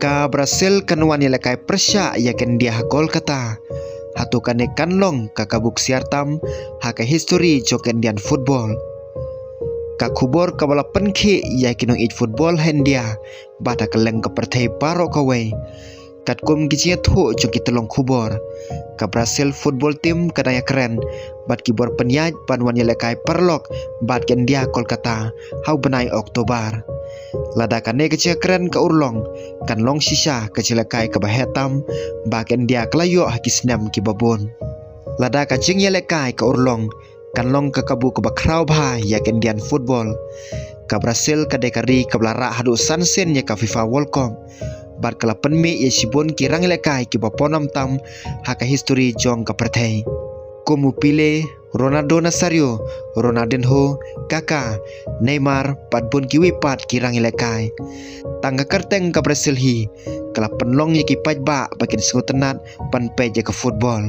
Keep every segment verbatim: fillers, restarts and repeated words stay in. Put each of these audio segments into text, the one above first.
Ka Brazil kan wan ïalehkai pyrshah ïa ka India ha Kolkata. Hato kane kan long ka kabu ksiar tam ha ka histori jong ka Indian football? Ka khubor kaba la pynkhih ïa ki nongïeit football ha India bad ha kylleng ka pyrthei baroh kawei. Katkum ki jingïathuh jong ki tyllong khubor, ka Brazil football team ka dang ïakren bad ki bor pynïaid ban wan ïalehkai paralok bad ka India Kolkata ha u bnai Oktober. Lada kane ka jingïakren ka urlong, kan long shisha ka jingïalehkai kaba heh tam ba ka India ka la ïoh ha ki snem kiba bun. Lada ka jingïalehkai ka urlong, kan long ka kabu kaba khraw bha ïa ka Indian football. Ka Brazil ka dei ka ri kaba la rah haduh san sien ïa ka FIFA World Cup bad ka la pynmih ïa shibun ki rangïalehkai kiba pawnam tam ha ka histori jong ka pyrthei, kum u Pele, Ronaldo Nazario, Ronaldinho, Kaká, Neymar bad bun kiwei pat ki rangïalehkai. Tang ka kyrteng ka Brazil hi ka la pynlong ïa ki paidbah ba kin sngewtynnat ban peit ïa ka football.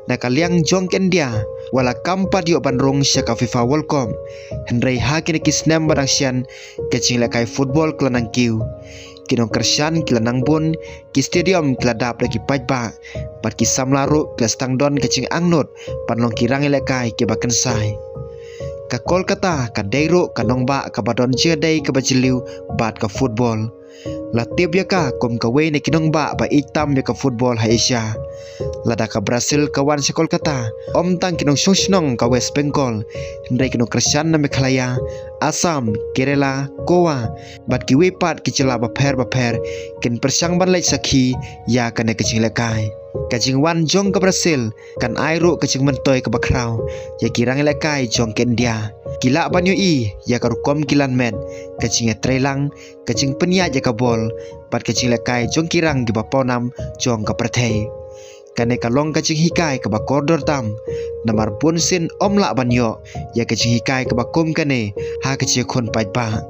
Na ka liang jong ka India, wat la kam pat ïoh ban rung sha ka FIFA World Cup, hynrei ha kine ki snem ba dang shen, ka jingïalehkai football ka la nang kiew. Ki nongkyrshan ki la nang bun, ki stadium ki la dap da ki paidbah bad ki samla ruh ki la sdang don ka jingangnud ban long ki rangïalehkai kiba kynsai. Ka Kolkata ka dei ruh ka nongbah kaba don jingïadei kaba jylliew bad ka football. La tip ïa ka kum kawei na ki nongbah ba ïeit tam ïa ka football ha Asia. Lada ka Brazil ka wan sha Kolkata, ym tang ki nongshong shnong ka West Bengal, hynrei ki nongkyrshan na Meghalaya, Assam, Kerala, Goa bad kiwei pat ki jylla bapher bapher kin pyrshang ban leit sakhi ïa kane ka jingïalehkai. Ka jingwan jong ka Brazil kan ai ruh ka jingmyntoi kaba khraw ïa ki rangïalehkai jong ka India. Ki lah ban ïohi ïa ka rukom ki lan met, ka jingïatreilang, ka jingpynïaid ïa ka bol bad ka jingïalehkai jong ki rang kiba pawnam jong ka pyrthei. Kane ka long ka jinghikai kaba kordor tam, namar bun sien ym lah ban ïoh ïa ka jinghikai kaba kum kane ha ka jingïakhun paidbah.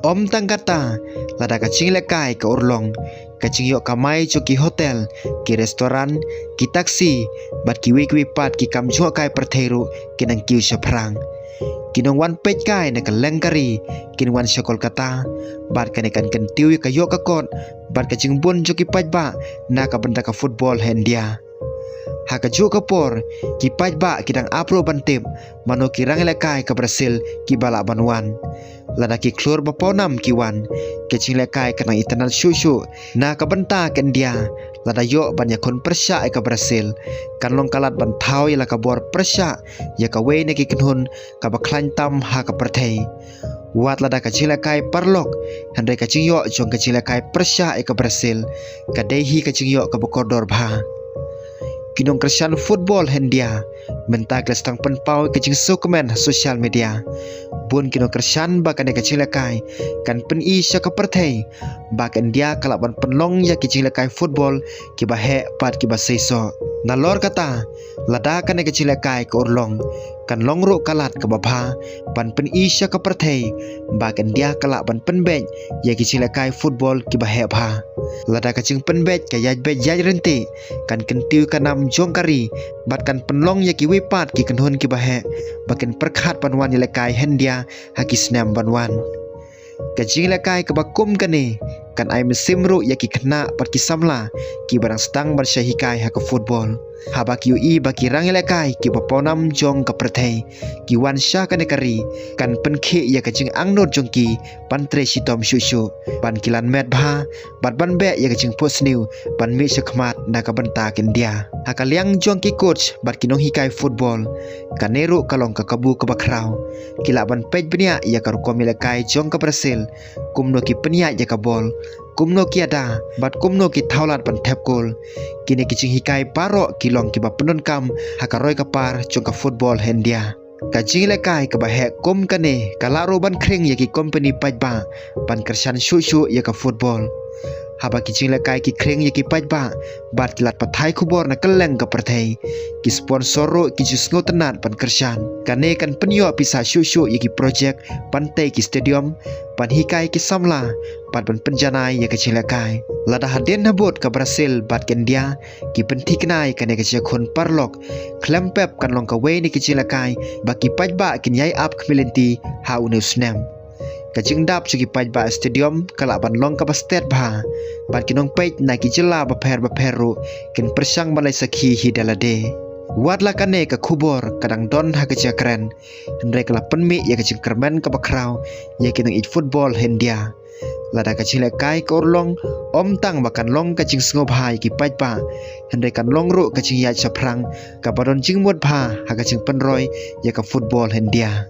Ym tang kata, lada ka jingïalehkai ka urlong, ka jingïoh kamai jong ki hotel, ki restaurant, ki taxi bad kiwei kiwei pat ki kam jngohkai pyrthei ruh ki nang kiew shaphrang. Ki nongwan peitkai na kylleng ka ri kin wan sha Kolkata bad kane kan kyntiew ïa ka ïoh ka kot bad ka jingbun jong ki paidbah na ka bynta ka football ha India. Ha kajuh ka por, ki paidbah ki dang ap ruh ban tip mano ki rangïalehkai ka Brazil kiba lah ban wan. Lada ki khlur ba pawnam ki wan, ka jingïalehkai kan nang itynnad shuh shuh. Na ka bynta ka India, lada ïoh ban ïakhun pyrshah ïa ka Brazil, kan long ka lad ban thaw ïa la ka bor pyrshah ïa kawei na ki kynhun kaba khlaiñ tam ha ka pyrthei. Wat lada ka jingïalehkai paralok, hynrei ka jingïoh jong ka jingïalehkai pyrshah ïa ka Brazil ka dei hi ka jingïoh kaba kordor bha. Ki nongkyrshan football ha India mynta ki la sdang pynpaw ïa ka jingsngewkmen ha social media. Bun ki nongkyrshan ba kane ka jingïalehkai kan pyni sha ka pyrthei ba ka India ka lah ban pynlong ïa ki jingïalehkai football kiba heh bad kiba seisoh. Nalor kata, lada kane ka jingïalehkai ka urlong, kan long ruh ka lad kaba bha ban pyni sha ka pyrthei ba ka India ka lah ban pynbeit ïa ki jingïalehkai football kiba heh bha. Lada ka jingpynbeit ka ïaid beit ïaid ryntih, kan kyntiew ka nam jong ka ri bad kan pynlong ïa kiwei pat ki kynhun kiba heh ba kin pyrkhat ban wan ïalehkai ha India ha ki snem ban wan. Ka jingïalehkai kaba kum kane kan ai mynsiem ruh ïa ki khynnah bad ki samla kiba dang sdang ban shah hikai ha ka football. Haba ki ïohi ba ki rangïalehkai kiba pawnam jong ka pyrthei ki wan sha kane ka ri, kan pynkhih ïa ka jingangnud jong ki ban trei shitom shuh shuh, ban ki lan met bha bad ban beh ïa ka jingphohsniew ban mih shakhmat na ka bynta ka India. Ha ka liang jong ki coach bad ki nonghikai football, kane ruh ka long ka kabu kaba khraw. Ki lah ban peit bniah ïa ka rukom ïalehkai jong ka Brazil, kumno ki pynïaid ïa ka bol, kumno ki ïada bad kumno ki thaw lad ban thep kol. Kine ki jinghikai baroh ki long kiba pyndonkam ha ka roi ka par jong ka football ha India. Ka jingïalehkai kaba heh kum kane ka lah ruh ban khring ïa ki kompani paidbah ban kyrshan shuh shuh ïa ka football. Haba ki jingïalehkai ki khring ïa ki paidbah bad ki lad pathai khubor na kylleng ka pyrthei, ki sponsor ruh ki ju sngewtynnad ban kyrshan. Kane kan pynïoh pisa shuh shuh ïa ki projek ban tei ki stadium, ban hikai ki samla bad ban pynjanai ïa ka jingïalehkai. Lada hadien habud ka Brazil bad ka India ki pynthikna ïa kane ka jingïakhun paralok, khlem pep kan long kawei na ki jingïalehkai ba ki paidbah kin ïai ap khmih lynti ha une u snem. ka jingdap jong ki paidbah ha stadium ka lah ban long kaba stet bha, bad ki nongpeit na ki jylla bapher bapher ruh kin pyrshang ban leit sakhi hi da lade. Wat la kane ka khubor ka dang don ha ka jingkren, hynrei ka la pynmih ïa ka jingkyrmen kaba khraw ïa ki nongïeit football ha India. Lada ka jinglehkai ka urlong, ym tang ba kan long ka jingsngewbha ïa ki paidbah, hynrei kan long ruh ka jingïaid shaphrang kaba don jingmut bha ha ka jingpynroi ïa ka football ha India.